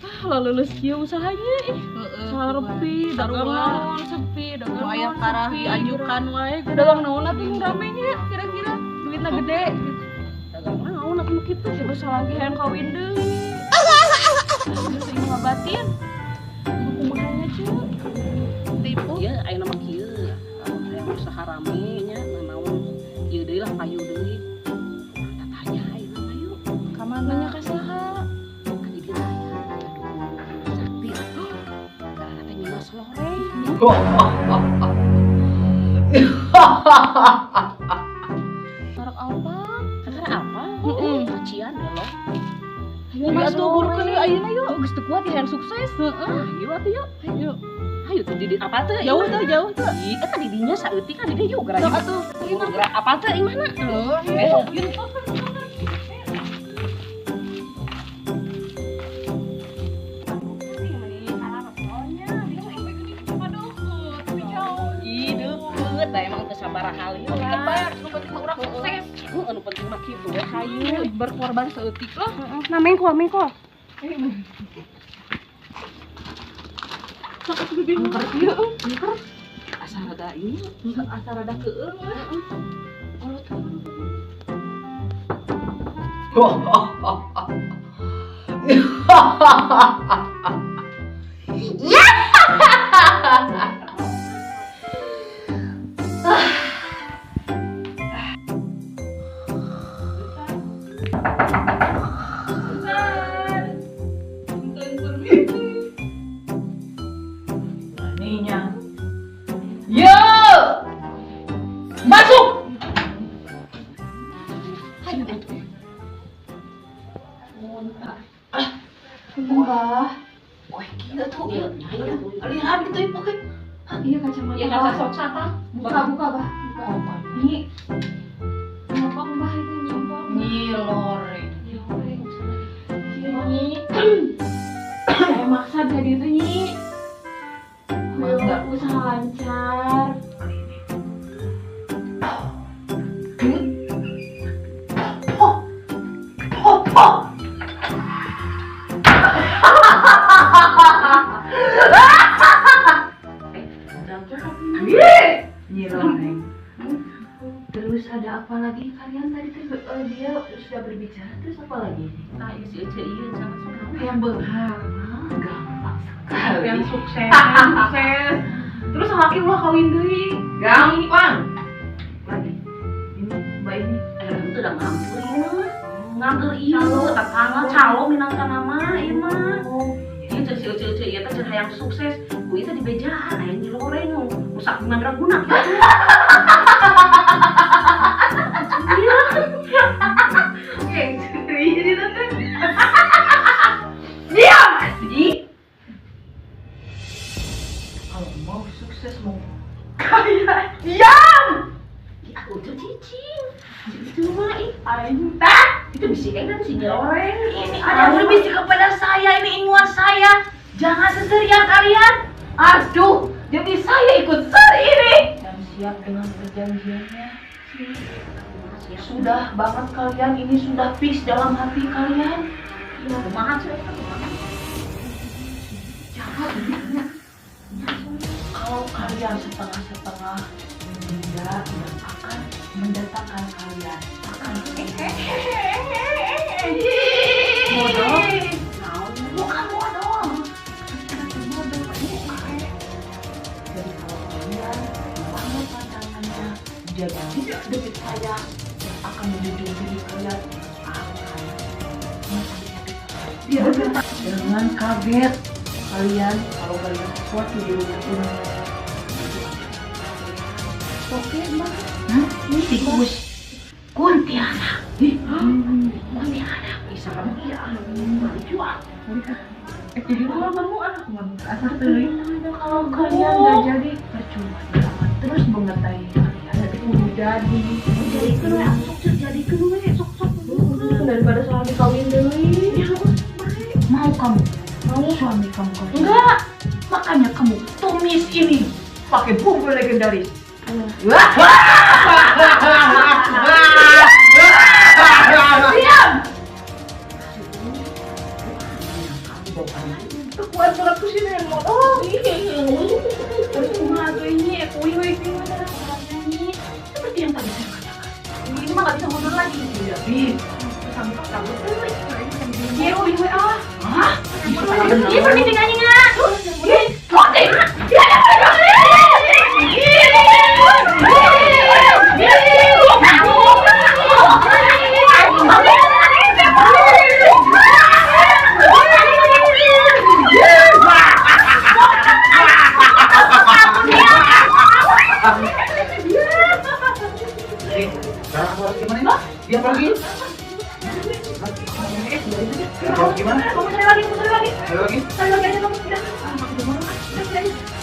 Ah, lulus kieu usahanya ih. Sarepi, dagang naon sepi, dagang Aya naon parah sepi. Diajukan wae. Dagang naon atuh yang rame nya kira-kira duitna gede gitu. Dagang naon atuh kitu? Terus lagi hayang kawin deui. Terus ini ngabatin. Kumaha nya ceu? Tipu. Ieu ayeuna mah kieu. Lamun hayang usaha rame nya nanaon ieu deui lah payu deui. Tatanya ayeuna mah yuk. Ka mana? Nanya ka saha? Ka di dieu aya dukun sakti atuh. Ngaranna teh Nyi Mas Loreng. Merek apa? Karena apa? Heeh. Kacian ya loh. Ayo Nyi Mas atuh burukeun Loreng. yuk ayeuna yuk. Geus teu kuat ya hayang sukses. Heeh. Ayo atuh yuk. Ayo. Ayo tuh di apa tuh? Jauh tuh, jauh tuh. Ih, eta di dinya saeutik kan di dieu yuk geura. Sok atuh. Geura apa tuh imahna? Heeh. Ayo. Yuk. Ih, deukeut da emang teu sabaraha lila. Nu penting mah urang sukses. Heeh, nu penting mah kitu we hayu. Hayu berkorban saeutik lah. Nah, mengko, mengko. Sok atuh bibi angker ieu. Angker. Asa rada ini. Asa rada keueung lah. Oh, tuh. Aninya. Yo! Masuk! Mbah. Wah, gila tuh. Aliran gitu ya pakai. Iya kacamata. Ya kaca sok sapa. Buka buka, Bah. Buka. Nyi. Nyimpang, Bah, itu nyimpang. Nyi Loreng. Iya, Nyi. Saya maksa jadi itu, Nyi. Mangga. Usaha lancar. Oh. Oh, oh. Nyi Loreng. Terus ada apa lagi kalian tadi tuh dia sudah berbicara terus apa lagi? Nah, ieu si Ece ieu sama sok naon? Yang benghar. Gampang sekali. Yang sukses, sukses. Terus laki ulah kawin deui. Gampang. Lagi. Ini mbak ini. Itu udah nganggur ieu mah. Nganggur ieu, tetangga calo minangka nama ieu mah. Ieu cek si Ece Ece ieu teh cenah hayang sukses. Ku ieu teh dibejaan aya Nyi Loreng nu sakti mandraguna kitu. Oke, jadi tante. Diam. Ih, Kalau mau sukses mau kaya, diam. ih, aku tuh cicing. Itu mah ih, Aing tak. itu bisi enak si Nyi Loreng. Ini ada berbisik kepada saya, ini inguan saya. Jangan seserian kalian. Aduh, jadi saya ikut seri ini. Dan siap dengan perjanjiannya. Sudah banget kalian, ini sudah fix dalam hati kalian. Kumaha cek kumaha? Jangan kalau kalian setengah-setengah, tidak akan mendatangkan kalian akan modal. Bukan modal. Bukan. Jadi kalau kalian melanggar pantangannya, jadi tidak demi saya yang akan menjunjung tinggi kalian akan menyakiti kalian. Jangan kaget kalian kalau kalian sesuatu di rumah ini. Oke, Mbak. Hah? Tikus kuntilanak. Kuntilanak bisa iya dijual. Jadi ulah mau ah, asal teuing. Kalau kalian nggak jadi percuma dia akan terus mengertai kalian. Udah jadi. Jadikeun we sok cek jadikeun we sok sok. Daripada suami kawin deui. Mau kamu? Mau. Suami kamu kawin? Enggak. Makanya kamu tumis ini pakai bumbu legendaris. Diam. Kuat banget ku sini yang mau. Terus kumaha atuh ini, kuy we gimana nyanyi. Seperti yang tadi saya katakan. Ini mah nggak bisa mundur lagi. Tidak bisa. Iya, kuy we ah. Hah? Iya, permisi nyanyi nggak? Oke. Sekarang aku harus gimana ini? Dia pergi. Aku harus gimana? Kamu cari lagi, kamu cari lagi. Cari lagi. Cari lagi aja kamu. Udah. Ah, aku udah mau. Udah, udah.